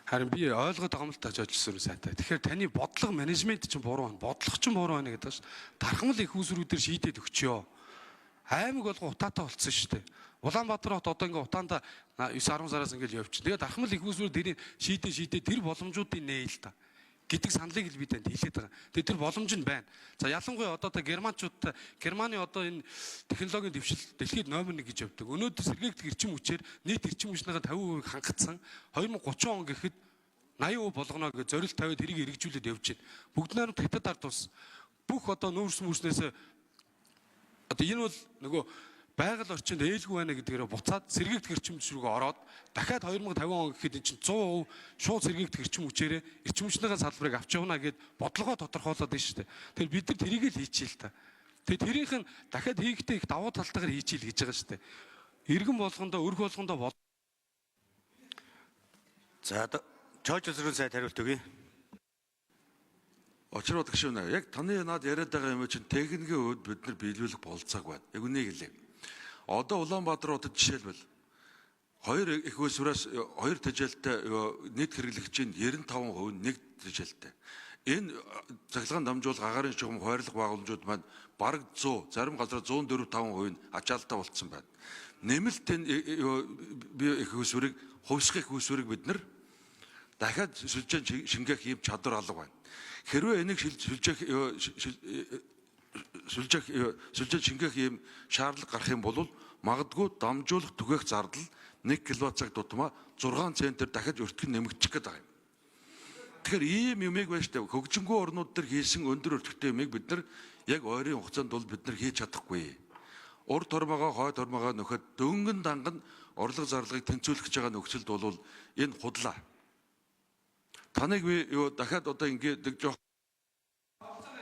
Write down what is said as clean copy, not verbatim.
Харин би ойлгоод байгаа юм л та, жожлсон сайтай. Тэгэхээр таны бодлого менежмент чинь буруу байна. Бодлого чинь буруу байна гэдэг чинь дархмал их үүсвэрүүдээр шийдээд өгчөө. Аймаг болго утаатай болцсон шүү дээ. Улаанбаатар хот одоо ингээ утаанда 9 10 сараас ингээл явчих. Тэгээд дархмал их үүсвэр тэрийг шийдээ шийдээ тэр боломжуудыг нээ л та гэдэг саналыг л би танд хэлээд байгаа. Тэгээд тэр боломж нь байна. За, ялангуяа одоо та германчуудтай, Германы одоо энэ технологийн дэвшил дэлхийд номер 1 гэж явдаг. Өнөөдөр сэргээгдэх эрчим хүчээр нийт эрчим хүчнийхээ 50% хангацсан, 2030 он гэхэд 80% болгоно гэж зорилт тавиад тэрийг эргэжүүлээд явж байна. Бүгд найрамд Хятад ард улс бүх одоо нүүрс мөрснээс одоо энэ бол нөгөө байгаль орчинд ээлгүй байна гэдгээрээ буцаад сэргээгдэх эрчим хүч рүүгээ ороод дахиад 2050 он гэхэд эн чинь 100% шууд сэргээгдэх эрчим хүчээрээ эрчим хүчнийхээ салбарыг авч явна гэд бодлогоо тодорхойлоод байна шүү дээ. Тэгэхээр бид нар тэрийг л хийчихээ л та. Тэгээ тэрийнх нь дахиад хийхдээ их давуу талтайгаар хийчихэл гэж байгаа шүү дээ. Иргэн болгондоо, өрх болгондоо бол За, Чойж өсрөн сайд хариулт өгье. Очроод гişүнэ. Яг таны над яриад байгаа юм чинь техникийн хувьд бид нар биелүүлэх болцоог байна. Яг үнийг хэлье. Одоо Улаанбаатар хотод жишээлбэл хоёр их усвраас хоёр тэжээлтэй, нийт хэрэглэгчийн 95% нэг тэжээлтэй. Энэ цахилгаан дамжуулах, агаарын шугам, хойрлох байгууламжууд маань бараг 100, зарим газар 104 5% нь ачаалттай болцсон байна. Нэмэлт энэ би их усврыг, хувьсгах их усврыг бид нар дахиад сүлжээ шингээх ийм чадвар алга байна. Хэрвээ энийг сүлжээх сүлжээх сүлжээ шингээх ийм шаардлага гарах юм бол магадгүй дамжуулах, түгээх зардал 1 кВт цаг тутмаа 6 центээр дахиад өртгөн нэмэгдчих гээд байгаа юм. Тэгэхээр ийм юмыг байж та хөгжингүй орнууд дээр хийсэн өндөр өртөгтэй юмыг бид нар яг ойрын хугацаанд бол бид нар хийж чадахгүй. Урд тормогоо, хойд тормогоо нөхөд дөнгөн данган орлого зарлагыг тэнцвүүлэх гэж байгаа нөхцөлд бол энэ худлаа. Таныг би юу дахиад одоо ингээд нэг жоох